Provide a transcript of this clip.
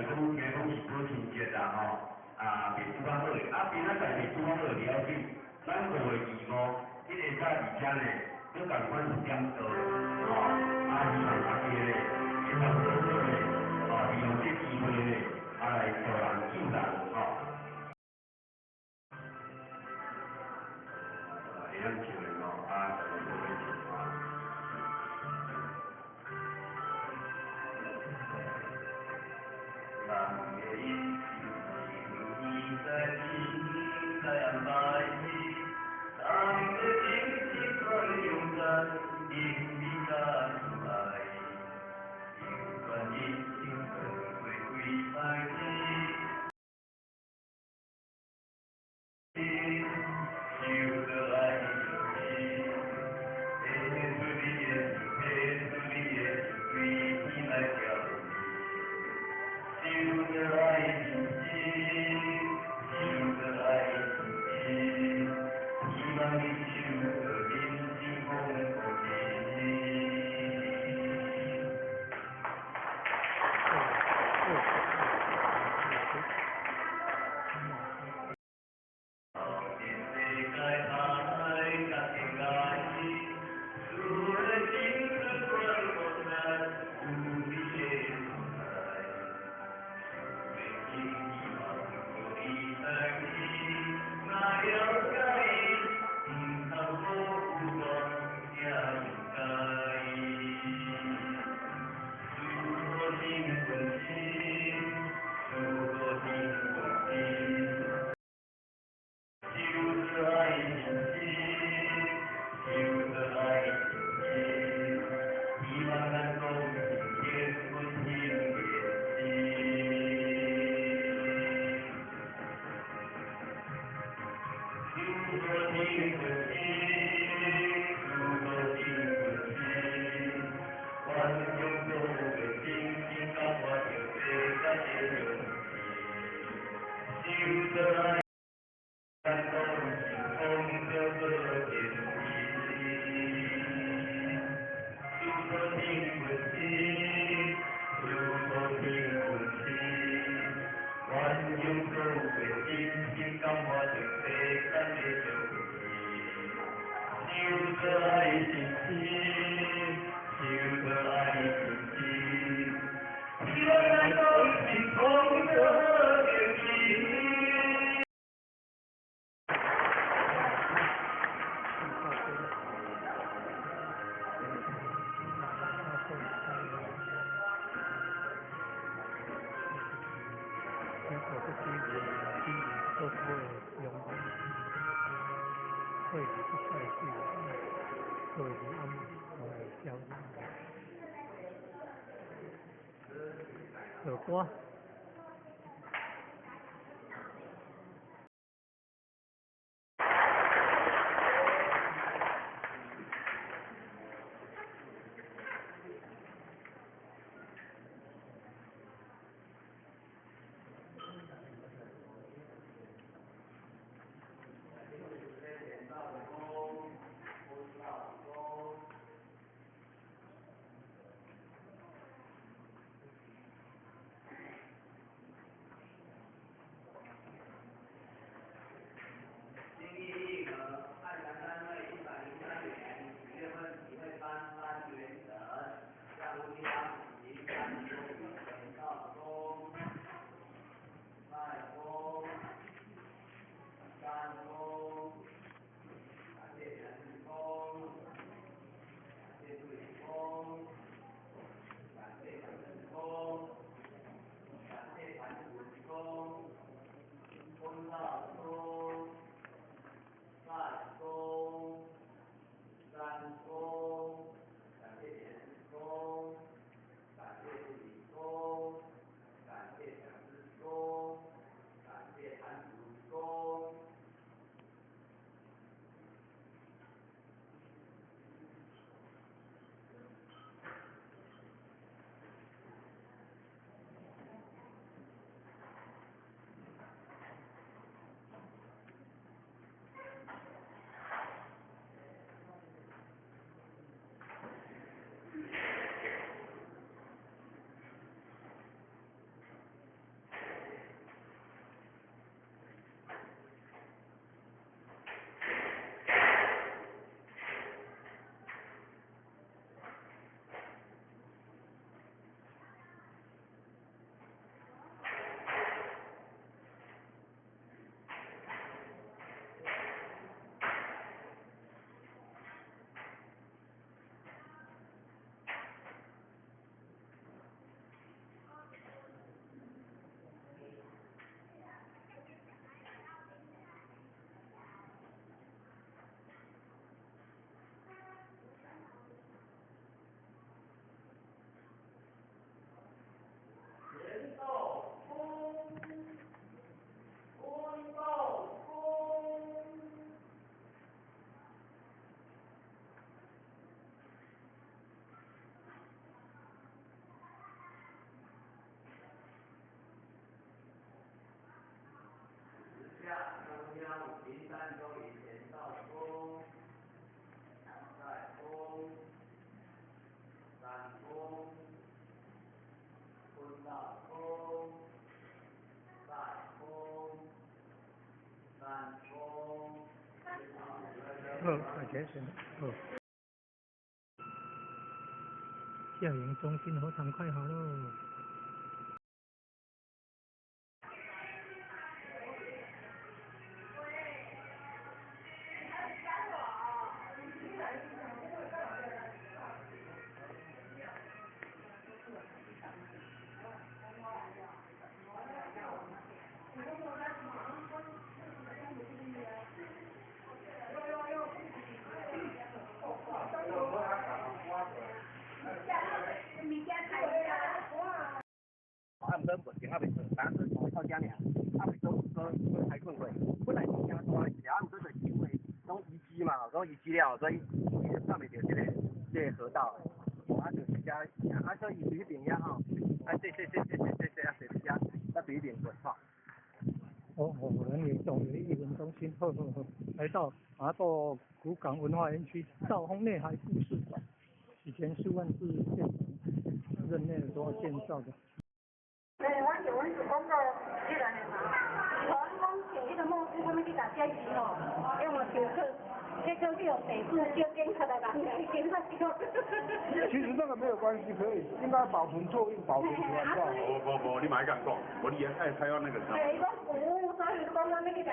講，聽講是母親節啦吼，啊，袂拄較好的，啊，明仔載袂拄較好袂要緊，咱5月25，彼個早而且呢，閣仝款是點到的，吼，啊，希望大家咧，會當好好咧，哦，利用這機會咧，啊來助人救人，吼。會曉唱的吼，啊，大家做伙唱啊。人的一生是在天在安排，人的真心全用在因你甲相爱，犹原一生算过几摆受着愛的心，獻出你的心，獻出你的心，隨天來調受着愛的心，受着愛的心，希望你受着人生風雨。世界海甲天涯，主的心事全无在，有你的所在。主的心希望予你知，若了解，毋通无有讲也应该。主的心本心，主的心本心。受着愛的心，受着愛的心，希望咱講是幸運幸緣心。受着幸運心，受着幸運心，願將所有的真心感化著世間的勇氣。受着愛。咱講是創造好天地，受着幸運心，受着幸運心，願將所有的真心感化著世間的勇氣。受着愛的心，受着愛的心，希望咱講是創造天地。落歌。一下先，好。摄影中心好畅快好咯。啊，毋過目前猶未做，但是做到遮爾，猶未做做做開墾過。本來是誠大一條，啊，毋過就因為攏移機嘛，攏移機了，所以伊就看袂著這個河道。啊，就是遮，啊，所以伊對彼邊遐吼，啊，這這這這這這這啊，這遮，啊，對彼邊過吼。哦，我們也懂藝文中心，呵呵呵，來到麻豆古港文化園區兆豐內海故事館，以前蘇萬智縣長任內的時候建造的。對，阮就阮是講到彼個嘛，予阮講請彼個牧師啥物去共解釋吼，因為想去，結果去予地主叫警察來人來警察叫。其實那個沒有關係，可以應該保存作用，保存起來。無無無，你莫共講，無你愛台灣那個。對，伊講有，所以講咱欲去共共彼個。